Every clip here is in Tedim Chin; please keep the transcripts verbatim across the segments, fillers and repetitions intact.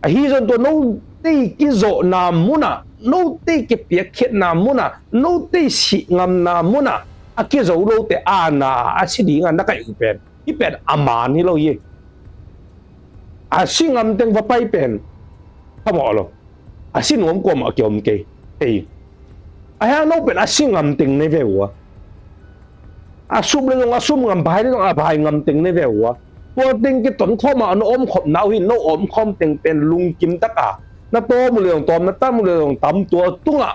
Ahi zong tua note i kizawhna munah, note i kipiakkhiatna munah, note i sih ngamna munah a kizo lote a na a si dingah na kaih uh pen, hih pen a man hi lo hi. A si ngamteng va pai pen phamawh lo. A si nuam kuamah a kiom kei. Ei, a hiang no pen a si ngamteng nei ve uh a, a sup le zong a sup ngam, bai le zong a bai ngamteng nei ve uh a, tua teng kiton khawmah na omkhopna uh hi. No omkhawm teng pen lungkim taka na tawm uh le zong tawm, na tam uh le zong tam, tua tungah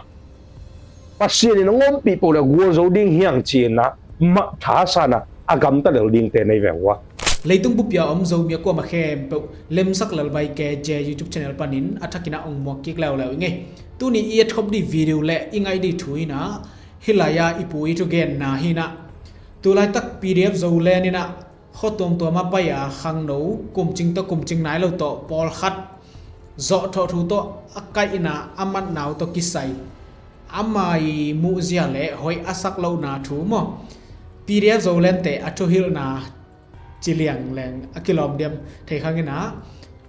Pasian in a ngompih poh le gual zo ding hiang cinah mah thasanah a gamta lel dingte nei ve uh a. Leitung bupia om Zomi a kuama khempeuh Lemsak Lalbai K J YouTube channel panin a thakinah ong muak kik leuleu i ngei. Tuni i etkhop dih video le i ngaih dih thu inah hih lai-a i pu i thugenna hinah, tulaitak P D F Zoland inah khuatuamtuam a pai-a khangno kumcing tawh kumcing nai lo tawh pawlkhat zawhthawh thu tawh a kaihna a matna uh tawh kisai ama i muhzia le hoih a sak lohna thu maw, P D F Zolandte a thuhilhna ci liangleng a kilawm diam thei khang inah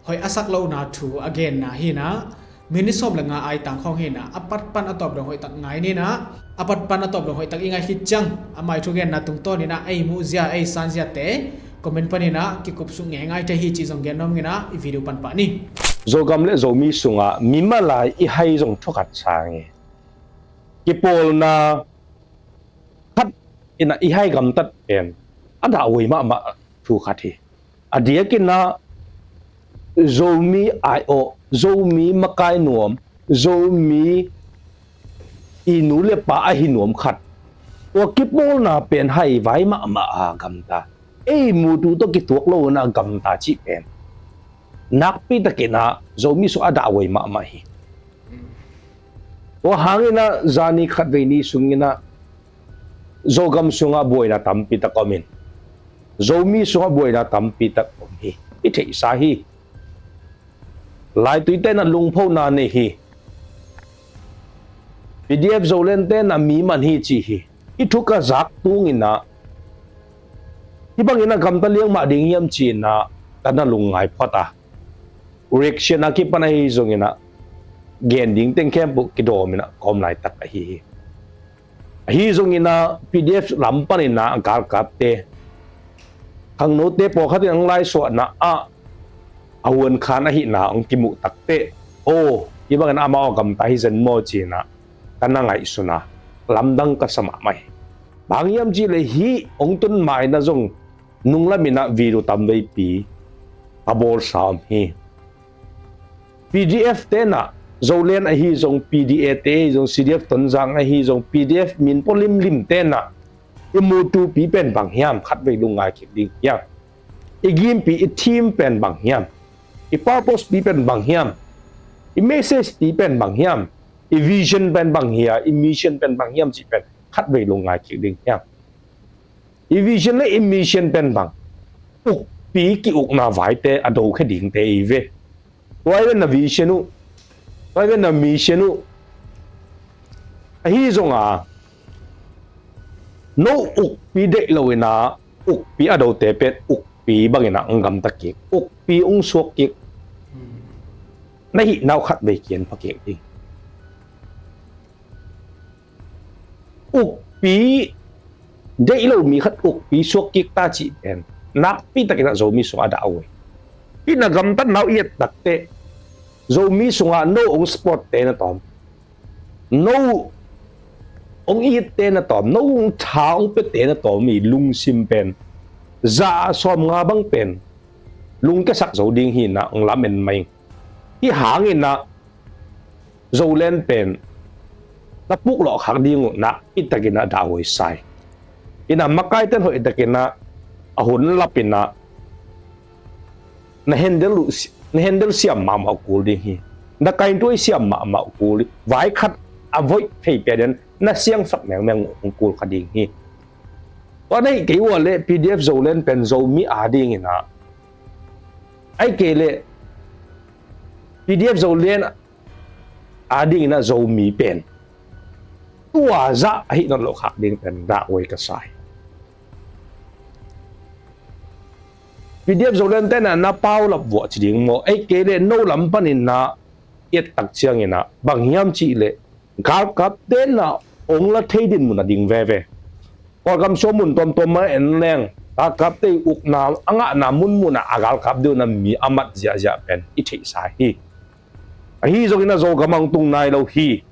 hoih a sak lohna thu a genna hinah, minute sawm le nga aitang khawng hinah a patpan a tawp dong hoihtak ngai ninah, a patpan a tawp dong hoihtak i ngai khit ciang ama i thugenna tungtawn inah ei muhzia ei sanziate comment paninah kikupsuk ngeingai thei hi cih zong gen nuam inah i video panpah ni. Zogam le Zomi sungah mimal a i hai zong thukhat sang hi. Kipawlna khat inah i hai gamtat pen a dahhuai mahmah thu khat hi. A diakinah Zomi aiawh, Zomi makai nuam, Zomi i nu le pa ahi nuam khat, tua kipawlna pen haivai mahmah a gamta. Ei mutu tawh kituak lo inah gamta cih pen nakpi takinah Zomi sungah a dahhuai mahmah hi. Tua hanginah zani khatvei ni sunginah Zogam sungah buaina tampi tak om in, Zomi sungah buaina tampi tak om hi. I theihsa hi. Laituite inah lungphona nei hi. P D F Zolandte inah mi man hi ci hi. I thu ka zak tunginah hih bangin a gamta liang mah ding hiam cinah ka na lungngai phot a, reaction a kipan ahi zonginah gen ding teng khempeuh kidawm inah ka om laitak ahi hi. Ahi zonginah P D F lam paninah galkapte, khangnote pawlkhat in ang laisuahna ah a huan khan ahihna ang kimuh takteh, aw, hih bangin amau a gamta hi zen maw cinah ka na ngaihsun a, lamdang ka sa mahmah hi. Bang hiam cihleh hih hong tun ma-in ah zong nunglam in ah video tamveipi a bawlsa om hi. P D F te'n ah, Zoland ahi zong, P D A te ahi zong, C D F Tonzang ahi zong, P D F min pua limlim te'n ah i mutupi pen bang hiam, khatvei lungngai kik ding hiam? I gimpi, i theme pen bang hiam? I purpose pi pen bang hiam? I message pi pen bang hiam? I vision pen bang hia, i mission pen bang hiam cih pen khatvei lungngai kik ding hiam? I vision le i mission pen bang? Ukpi ki-ukna vaite a dokhia dingte i ve. Tua i ve na vision uh, tua i ve na mission uh. Ahi zong a, no ukpi deih lo in ah, ukpi a dote pen ukpi bangin ah hong gamta kik, ukpi hong suak kik. Na hihna uh khatvei kian pha kik ding. Ukpi deih lo mi khat ukpi suak kik ta cih pen nakpi takin ah Zomi sungah a dah uh hi. Hih na gamtatna uh i et takteh Zomi sungah no hong support te na tawm, no hong itte na tawm, no hong tha hong pete na tawm i lungsim pen za sawm nga bang pen lungkiasak zo ding hi in ah hong lamen mai. Hih hangin ah Zoland pen na puklawh khak ding uh nakpi takin ah dahhuai sa hi. In ah makaite'n hoih takin ah a hun lap in ah na handle uh, na handle siam mahmah uh kul ding hi. Na kaintuai siam mahmah uh kul hi. Vai khat a voih thei pia den na siangsak mengmeng uh kul kha ding hi. Tua na hih kei uh leh P D F Zoland pen Zomi a dingin ah, ahih kei leh P D F Zoland a dingin ah Zomi pen tua zah ahi nawn loh khak ding pen dahhuai ka sa hi. P PDF Zoland te na na paulap vuah ci ding maw, ei kei le no lam panin na i et tak ciangin ah bang hiam cih leh galkapte na ong la thei din mun a ding veve. Kawlgam sung mun tuamtuam mah en leng galkapte i ukna a ngahna munmun ah a galkap deuh na mi a mat ziahziah pen i theihsa hi. Ahi zongin a Zogam ah ong tung nai lo hi.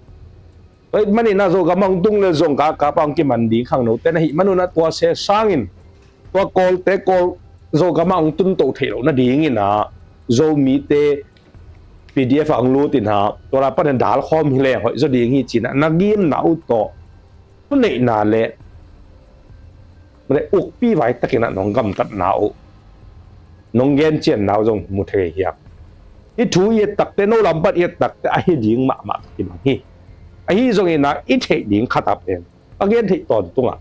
Tua ahih manin a Zogam ah ong tung le zong galkap ah ong kiman ding khangnote na hih manun ah tua se sangin tua Kawlte Kawl Zogam ah ong tun to theih loh nadingin ah Zomite PDF ah ong lut in ah tua lai panin dal khawm hi leng hoih zaw ding hi ci-in ah na gimna uh tawh thuneihna le ukpi vai takin ah nong gamtatna uh, nong gencianna uh zong mu thei hiam? Hih thu i et takte, no lam pan i et takte ahi ding mahmah ka kimang hi. Ahi zongin ah i theih ding khat ah pen ka gen theih tawntung ah,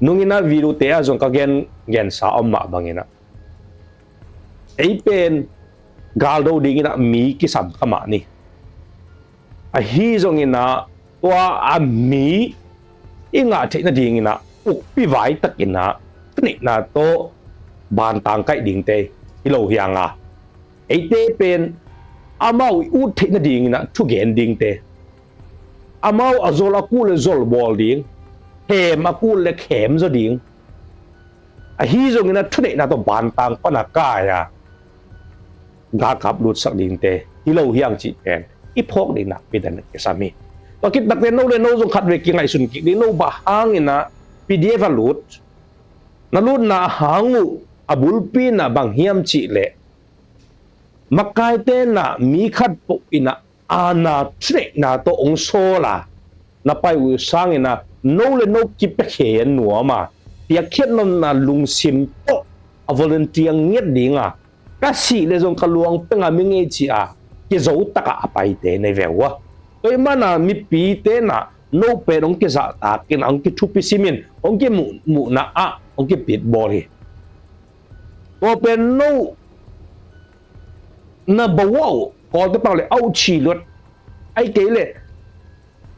nungin ah video te ah zong ka gen, gensa om mah bangin ah ei pen galdo dingin ah mi kisam kha mah ni. Ahi zongin ah tua a mi i ngah theih nadingin ah ukpi vai takin ah thuneihna tawh bantang kaih dingte hi lo hiang a, eite pen amau i ut theih nadingin ah thugen dingte, amau a zol a kul le zol bawl ding, khem a kul le khem zaw ding. Ahi zongin ah thuneihna tawh bantang pan a kai a galkap lutsak dingte hi lo hiang cih pen i phawk ding nakpi takin kisam hi. Tua khit takte no le no zong khat vei kingaihsun kik ding, no bang hangin ah PDF a lut, na lutna a hang uh a bulpi na bang hiam cih leh makaite na mi khat poh in ah aana thuneihna tawh ong sawl a na pai uh sangin ah no le no kipiakhia nuam a, piakkhiat nopna lungsim tawh a volunteer ngiat ding a, ka sih le zong ka luang peng a mi ngei ci a kizo tak a a paite nei ve uh a. Tua ahih manin ah mipite na no pen ong kizahtak in ah ong kithupi sim in ong kimuhmuhna ah ong kipit bawl hi. Tua pen no na bawa uh, Kawlte pau le auh chi luat. Ahih kei leh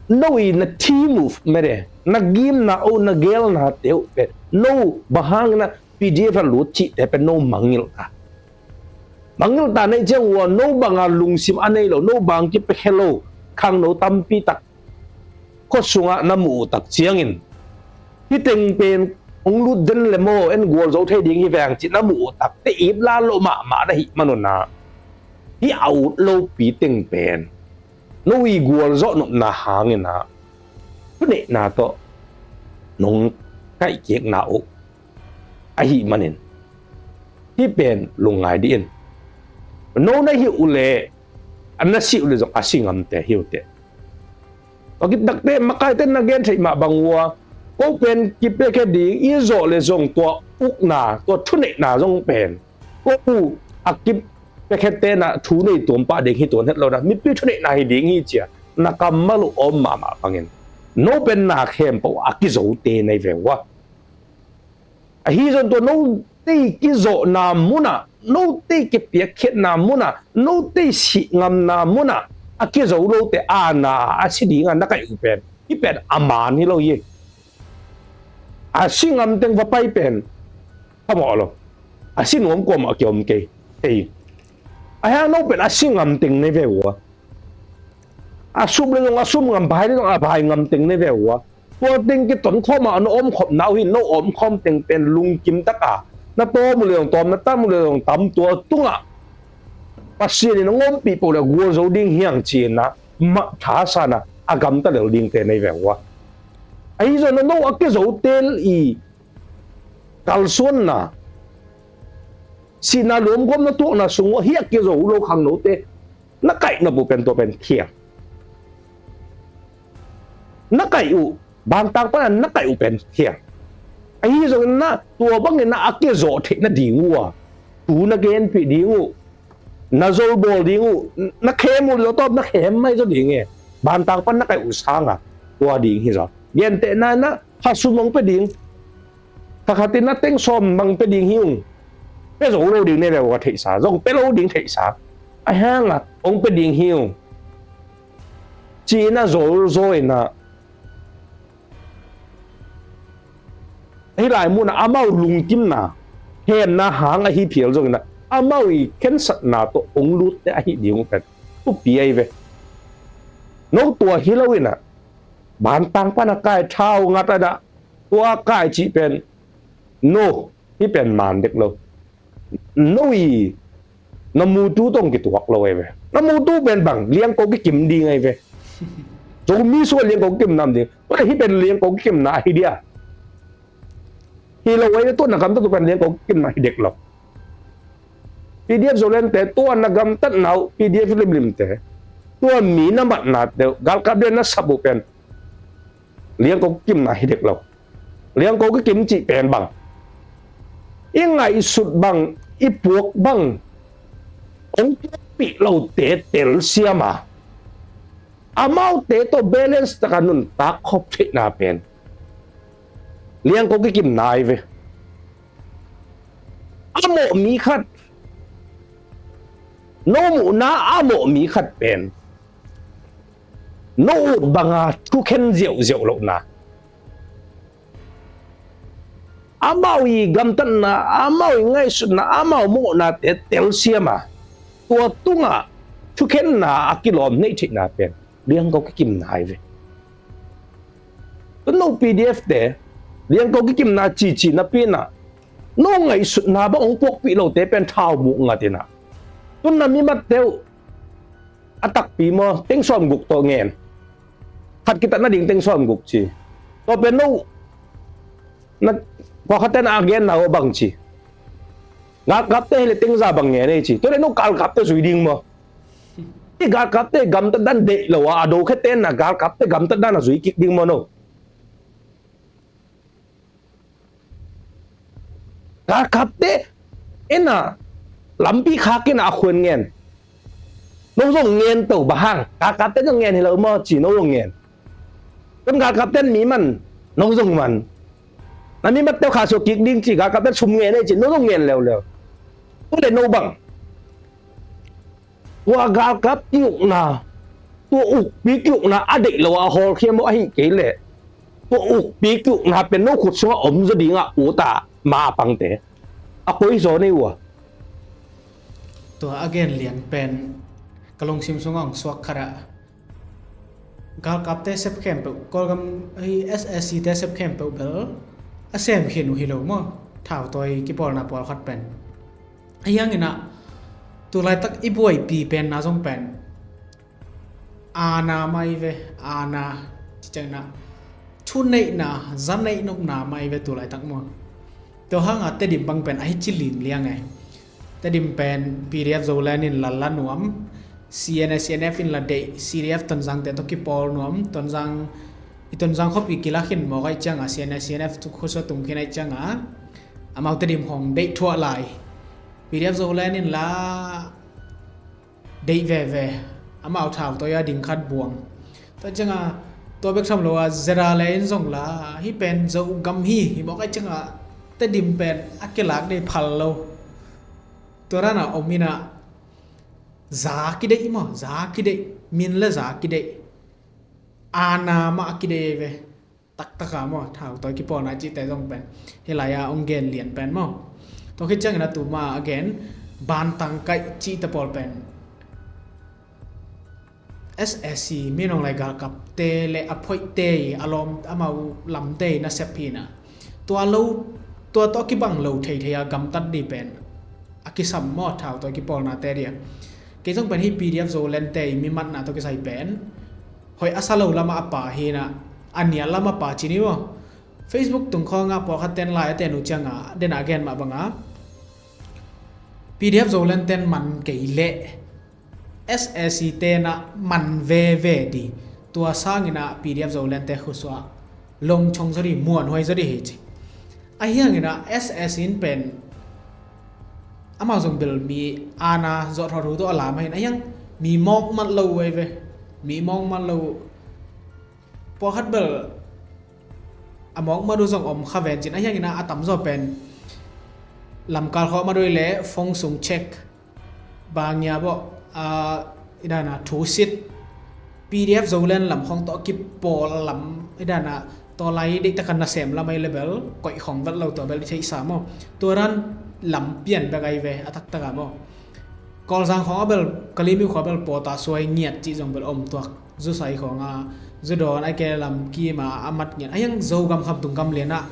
no i na thi move mede, na gimna uh, na gelna te uh pen no bang hangin ah PDF a lut cihte pen no mangngilh ta. Mangngilh ta na hih ciang uh a no bang a lungsim a nei lo, no bang kipiakhia lo khangno tampi tak khua sungah na muh uh tak ciangin hih teng pen ong lut den le maw, en gualzo thei ding hi veng cih na muh uh takte ip la loh mahmah na hih manun ah hih a ut lopi teng pen no i gualzawh nopna hangin ah thuneihna tawh nong kaihkikna uh ahih manin hih pen lungngai dih in. No na hih uh leh, a na si uh leh zong a si ngamte hi uh teh. Tua khit takte makaite na gen theih mah bang uh a, ko pen kipiakhia ding i zawh le zong tua ukna, tua thuneihna zong pen ko uh a kipiakhia te na thu nei tuam pah ding hi tuan het lo na, mipi thuneihna hi ding hi ci a na kammal uh om mahmah bangin no pen na khempeuh a kizote nei ve uh a. Ahi zong tua note i kizawhna munah, note i kipiakkhiatna munah, note i sih ngamna munah a kizo lote aana a si ding a na kaih uh pen hih pen a man hi lo hi. A si ngam teng va pai pen phamawh lo. A si nuam kuamah kiom kei. Hei, a hang no pen a si ngam teng nei ve uh a, a sum le zong a sum ngam, vai le zong a vai ngam teng nei ve uh a, tua teng kiton khawm a na om khawmna uh hi. No om khawm teng pen lungkim tak a na tawm uh le zong tawm, na tam uh le zong tam, tua tungah Pasian in a ngompih peuh le gualzo ding hi hang ci-in a mah thasan a a gamta lel dingte nei ve uh a. Ahi zongin no a kizote i kalsuanna, sihna, luamgawmna tuahna sung uh hih a kizo lo khangnote na kaih nop uh pen tua pen thiang. Na kaih uh, bantang pana na kaih uh pen thiang. Ahi zongin na tua bangin na a kizawh theih nading uh a, thu na genpih ding uh, na zolbawl ding uh, na khem uh le tawp na khem mai zaw ding e. Bantang pan na kaih uh sanga tua ding hi zaw. Gentehna in na kha sum hong pia ding, kha khatin na teng sawm bang pia ding hi ung. Pia zo lo ding nei ve uh a theihsa, zong pia lo ding theihsa. A hanga hong pia ding hi ung ci-in a zolzaw in a, hih lai munah amau lungkimna, hemna hang ahi phial zongin ah, amau i khensatna tawh ong lutte ahi ding uh pen thupi ahi ve. No tua hi lo in ah, bantang pan a kai thau ngat a dah, tua kai cih pen, no, hih pen man dek lo. No i na mutu tawh kituak lo ahi ve. Na mutu pen bang, Liangko kikim ding ahi ve. Zomi sung ah Liangko kikim nam ding. Tua hih pen Liangko kikimna ahi dia. Hi lo ahi ve, tua na gamtat uh pen Liangko kikimna hi dek lo. P D F Zolandte, tua na gamtatna uh P D F limlimte, tua mi na matnate uh, galkap dia na sap uh pen Liangko kikimna hi dek lo. Liangko kikim cih pen bang, i ngaihsut bang, i puak bang, ong puakpih lote telsiam a, amaute tawh balance taka nuntak khop theihna pen Liangko kikimna ahi ve. A mawh mi khat, no muhna a mawh mi khat pen no ut banga thukhen ziauziau lohna, amau i gamtatna, amau i ngaihsutna, amau mawhnate telsiam a, tua tungah thukhenna a kilawm neih theihna pen Liangko kikimna ahi ve. Tun no P D F te, Liangko kikimna cici napi in ah, no ngaihsutna bang ong puakpih lote pen thau muk ngat in ah, tun na mi matte uh a takpi maw, teng sawmguk tawh ngen. Khat kitat nading teng sawmguk ci. Tua pen no, na, pawlkhatte na a genna uh bang ci. Galkapte hi le teng za bang ngen ei ci. Tua le no galkapte zui ding maw. I galkapte gamtat dan deih lo a, a do khete na galkapte gamtat dan a zui kik ding maw no. Galkapte in ah lampi khak in ah a khuan ngen. No zong ngen to bang hang. Galkapte zong ngen hi lo maw ci, no zong ngen. Tun galkapte in mi man, no zong man. Na mi matte uh khasuak kik ding ci, galkapte in sum ngen ei ci, no zong ngen leuleu. Tu le no bang. Tua galkap ki-ukna, tua ukpi ki-ukna a deih lo a hawlkhia maw, ahih kei leh tua ukpi ki-ukna pen no khut sungah om zaw dingah ut a, ma pangte a koi zaw nei uh a. Tua a gen lian pen ka lungsim sungah hong suak khat ah, galkapte sep khempeuh, Kawlgam hi S A C te sep khempeuh bel a sem khin uh hi lo maw, thautawi kipawlna pawlkhat pen. Ahi hangin ah, tu laitak i buaipi penna zong pen aana mah hi ve, aana, ci ciangin ah, thuneihna, zaneih nopna mah hi ve tu laitak maw. Tua hanga Tedim bang pen ahi ci limliang e. Tedim pen P D F Zoland in la la nuam, C N A, C N F in la deih, C D F Tonzangte tawh kipawl nuam, Tonzang, i Tonzang khuapi kila khin mawk ahih cianga, C N A, C N F khuasua tung khin ahih cianga, amau Tedim hong deih thuah lai. P D F Zoland in la deih veve, amau thautawi a ding khat buang. Tua cianga, tua bek tham lo a, Z R le in zong la, hih pen Zogam hi, hi mawk ahih cianga, Tedim pen a kilak deih phal lo. Tua dana om in ah, za kideih maw, za kideih, min le za kideih, aana mah a kideih ve. Taktak a maw, thautawi kipawlna cihte zong pen hih lai-a hong gen lian pen maw. Tua khit ciangin a tuma a gen bantang kaih cihte pawl pen S A C, Min Aung Hlaing galkapte le a phoihte i a lawm, amau lamte i nasep hi na. Tua lo, tua tawh kibang lo theithei a gamtat dih pen a kisam maw, thautawi kipawlnate dih a. Kei zong pen hih P D F Zolandte i mi matna tawh kisai pen hoih a sa lo lamah a pha hi na, a nial lamah a pha ci ni maw. Facebook tung khawngah pawlkhat ten lai a ten uh ciangah, dena gen mah bangah P D F Zoland ten man kei leh S A C tenah man veve dih. Tua sanginah P D F Zolandte khusuah longchong zaw dih, muanhuai zaw dih hi ci. Ahi hanginah S A C in pen amau zong bel mi aana zawh thawhthu tawh a lam ahin, ahi hang mi mawk mat lo uh ahi ve. Mi mawk mat lo uh. Pawlkhat bel a mawk mat uh zong om kha ven cin, ahi hanginah a tamzaw pen lamkal khawh mat uh leh fong sung check, bangia bawh, a, i dana thusit, P D F Zoland lam khawng tawh kipawl lam, i dana tawlai deihtakan nasem lam ahi leh bel koih khawng vet lo, tua bel i theihsa maw. Tua dan lam pian bek ahi ve a taktak a maw. Kawlzang khawng a bel, Kalimi khua bel pawta suai ngiat cih zong bel om tuak. Zusai khawng a, zudawn a ke lam kima a mat ngiat. A hiang Zogam Khamtung gam lian ah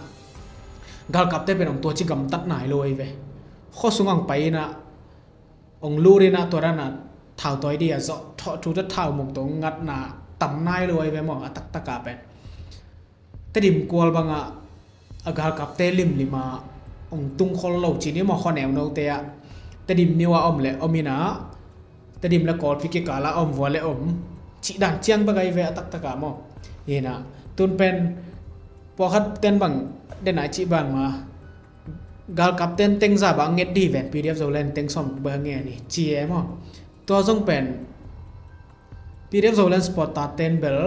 galkapte pen hong tua ci gamtat nai lo ahi ve. Khua sung ang pai in ah, hong lut in ah, tua dan a thautawi ding a zawh thawh thu ta thau muk tawh ngatna tam nai lo ahi ve maw, a taktak a pen. Tedim kual bangah a galkapte limlim a hong tung khol lo ci ni maw, khua neunote ah. Tedim miu a om le om in ah, Tedim le Kawlpi kikal a om vua le om, cih dan ciang bek ahi ve a taktak a maw. Hi in ah, tun pen pawlkhat ten bang den a cih bang ma, galkap ten teng za bang nget di ven, P D F Zoland teng sawm bang nge ni ci e maw. Tua zong pen P D F Zoland supporter ten bel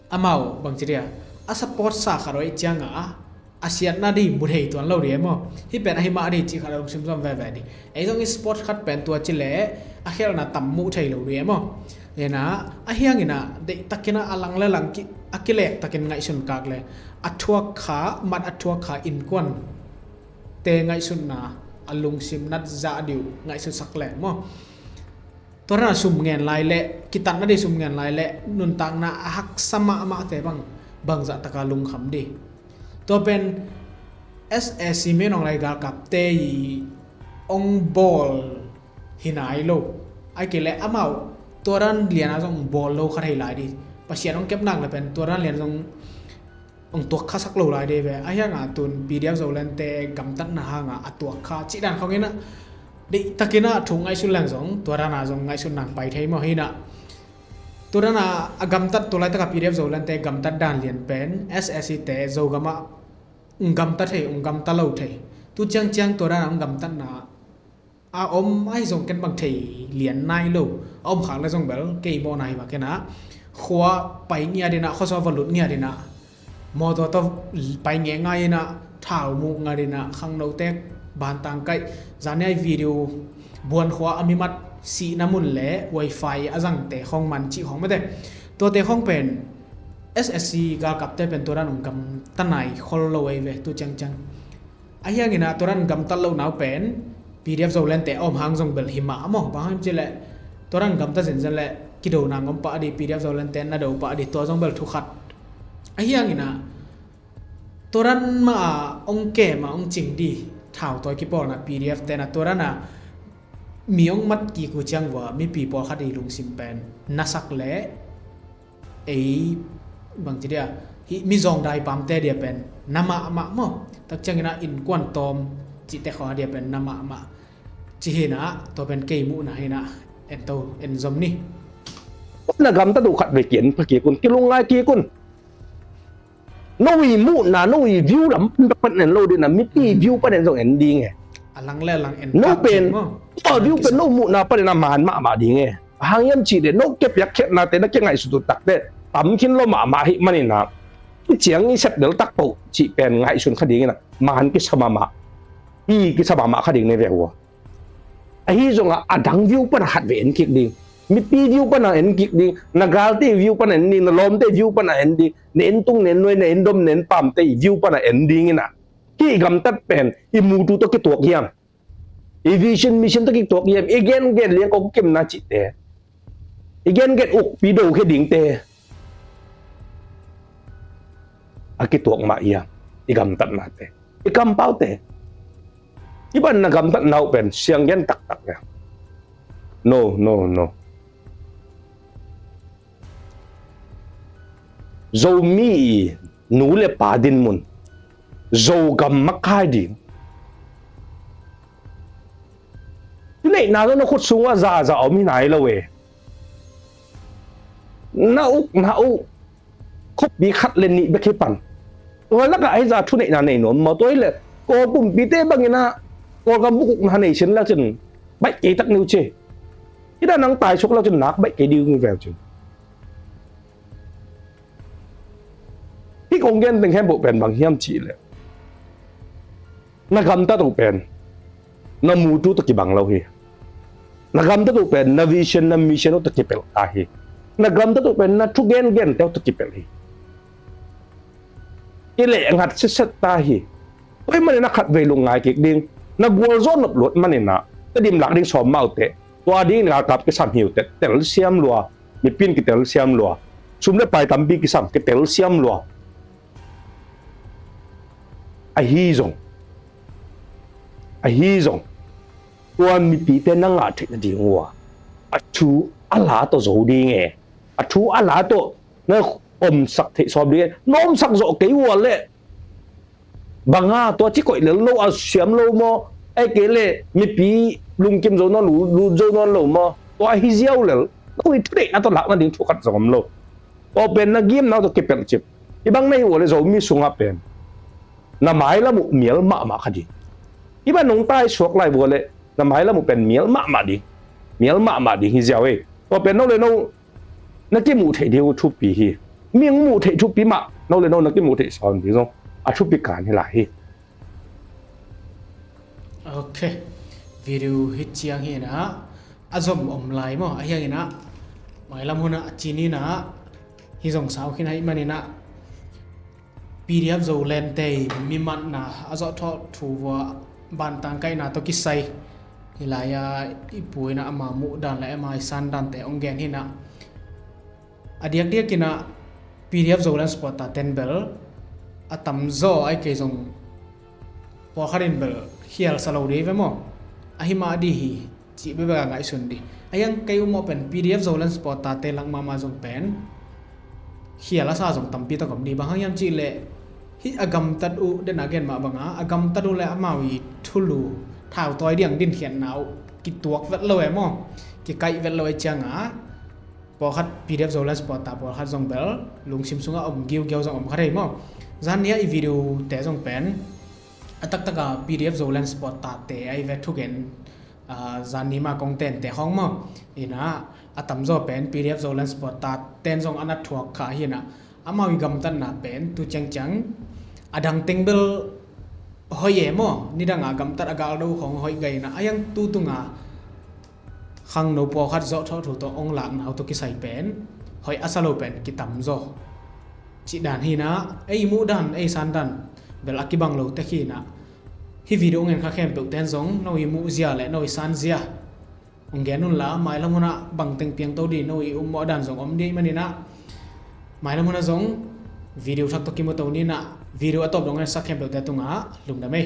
amau bang ci dia, a support sa khat ahi ciang a, a siatna di mu thei tuan lo di e maw. Hih pen ahi mah di cih khat a lungsim zom veve di. Ei zong i support khat pen tua ci leh a khelhna tam mu thei lo di e maw. Hi in ah, a hiang in ah, deihtak in ah, a lang le lang ki, a kilek takin ngaihsun kak le, a thuak kha, mat a thuak kha innkuante ngaihsutna, a lungsim nat zah ding uh ngaihsutsak leng maw. Tua dan a sum ngen lai leh, kitatna di sum ngen lai leh, nuntakna a haksa mahmahte bang, bangzah taka lungkham di. Tua pen S A C Min Aung Hlaing galkapte i hong bawl hi nai lo. Ahih kei leh amau tua dan lian a zong bawl lo kha thei lai di. Pasian hong kep nak leh pen tua dan lian zong hong tuak khasak lo lai di ve. A hiang a tun P D F Zolandte gamtatna hang a a tuak kha cih dan khawng in ah, deihtak in ah thu ngaihsun leng zong tua dan a zong ngaihsun nang pai thei maw. Hi in ah, tua dan a a gamtat, tua laitak a P D F Zolandte gamtat dan lian pen S A C te Zogam ah hong gamta thei, hong gamta lo thei. Tu ciangciang tua dan a hong gamtatna a om ahi zong ken bang thei lian nai lo. A om khak le zong bel kei mawhna hi mah ken ah, khua pai ngiat in ah, khuasung va lut ngiat in ah, mawtaw tawh pai ngeingai in ah, thau muk ngat in ah, khangnote bantang kaih, zani a video buan khua a mimat sihna mun le wifi a zangte khawng man cih khawng mate. Tuate khawng pen S A C galkapte pen tua dan hong gamta nai khol lo ahi ve tu ciangciang. A hiang in ah tua dan gamtat lohna uh pen P D F Zolandte a om hang zong bel hi mah maw. Bang hang hiam cih leh tua dan gamtat zenzen leh kido nang om pah di, P D F Zolandte na do pah di, tua zong bel thu khat. A hiang in ah tua dan mah a hong kem a hong cing di thautawi kipawlna P D F te na tua dan a mi hong mat kik uh ciang vua mipi pawlkhat i lungsim pen na sak leh ei bang ci dia, hih mizawng daipamte dia pen na mahmah maw. Tak ciang in ah innkuan tawm cihte khawng a dia pen na mahmah. Ci hi in ah, tua pen kei muhna hi in ah, en to, en zom ni. Na gamtat uh khat vei ki-en pha kik un, kilungngai kik un. No i muhna, no i view lam pan pan en lo ding a, mipi view pan en zong en ding e. A lang le lang en no kak pen, ding maw. Tua view pen no muhna pan en a man mahmah ding e. Bang hang hiam cih leh no ke piak khiatnate na ke ngaihsut uh takte tam khin lo mahmah hi manin ah, i ciang i sep del tak poh cih pen ngaihsun kha ding in ah, man kisa mahmah, i kisa mahmah kha ding ne ve ua. Ahi zongah a dang view pan a khat vei en kik ding. Mipi view pan a en kik ding. Na galte view pan a en ding. Na lawmte view pan a en ding. Na en tung, na en nuai, na en dom, na en pamte view pan a en ding in ah, hih gamtat pen i mutu tawh kituak hiam? I vision mission tawh kituak hiam? I gengen liang kong kimna cihte, i gengen ukpi do khe dingte a kituak mah hiam? I gamtatnate, i kampaute, i ban na gamtatna uh pen siang gen taktak hiam? No, no, no. Zomi i nu le pa dinmun, Zogam makai ding. Thuneihna zong na khut sungah zaza om hi nai lo e. Na uk, na uk. Khuapi khat le nih bek hi pan. Tua lakah ahi zah thuneihna nei nuam maw? Tua hi leh Kawl kumpite bangin ah Kawlgam bukukna nei sin lak cin baih kei tak ni uh ci. Hih dan nang taisuak lak cin nak baih kei ding uh hi ve uh cin. Hih kong gen teng khempeuh pen bang hiam cih leh, na gamtat uh pen na mutu tawh kibang lo hi. Na gamtat uh pen na vision, na mission uh tawh kipelh ta hi. Na gamtat uh pen na thu gengente uh tawh kipelh hi. I leh ngat setset ta hi. Tua ahih manin a khatvei lungngai kik ding. Na gualzawh nop luat manin ah Tedim lak ding sawm mah uh teh, tua dingin galkap kisam hi uh teh, telsiam lua, mipi in kitelsiam lua, sum le pai tampi kisam, kitelsiam lua. Ahi zong, ahi zong, tua mipite na ngah theih nading uh a, a thu a la tawh zo ding e. A thu a la tawh na omsak theih sawm ding e. Na omsak zawh kei uh a leh bang a, tua ci koih lel lo a siam lo maw? Ahih kei leh mipi lungkim zo nawn, lu-, lut zo nawn lo maw? Tua ahi ziau lel, no i thudeihna tawh lak nading thu khat zong om lo. Tua pen na gimna uh tawh kipelh cip. Hih bang na hih uh a leh Zomi sungah pen na mailam uh mial mahmah kha ding. Hih bang nong taisuak lai uh a leh na mailam uh pen mial mahmah ding. Mial mahmah ding hi ziau e. Tua pen no le no na kimuh theih ding uh thupi hi. Mi hong muh theih thupi mah, no le no na kimuh theih sawn ding zong a thupi kan hi lai hi. Ok. Video hih ciang hi in ah, a zom om lai maw? Ahi hangin ah mailam hun ah a cin in ah, hih zong sau khin ahih manin ah, P D F Zoland te i mi matna a zawhthawh thu vua bantang kaihna tawh kisai hi lai a, i pu in ah ama muh dan le ama i san dante hong gen hi in ah, a diakdiak in ah P D F Zoland supporter ten bel a tamzaw ahih kei zong pawlkhat in bel khial sa lo ding ve maw? Ahi mah ding hi cih bekbek a ngaihsun ding. Ahi hang kei uh mawh pen P D F Zoland supporter te lak mahmah zong pen khial a sa zong tampi tak om ding. Bang hang hiam cih leh hih a gamtat uh, den a gen mah bang a, a gamtat uh le amau i thulu thautawi ding a dinkhiatna uh kituak vet lo e maw? Kikaih vet lo e ciang a, pawlkhat P D F Zoland supporter pawlkhat zong bel lungsim sungah om giugiau zong om kha thei maw? Zan ni ah i video te zong pen a taktak a P D F Zoland supporter te ahi ve thugen, ah, zan ni mah kong tente khawng maw? In ah a tamzaw pen P D F Zoland supporter ten zong a na thuak kha hi in ah, amau i gamtatna pen tu ciangciang a dang teng bel hoih e maw? Nidang a gamtat a galdo khawng hoih gai in ah, ahi hang tu tung a khangno pawlkhat zawhthawh thu tawh hong lakna uh tawh kisai pen hoih a sa lo pen kitamzaw cih dan hi in ah, ei muh dan, ei san dan bel a kibang lo tek hi in ah, hih video ngen kha khempeuh ten zong no i muh zia le no i san zia hong gen un la, mailam hun ah bangteng piangto ding no i um mawh dan zong om ding ahih manin ah, mailam hun ah zong video thak tawh kimu to ni in ah, video a tawp dong ngen sak khempeuh te tungah lungdam ei.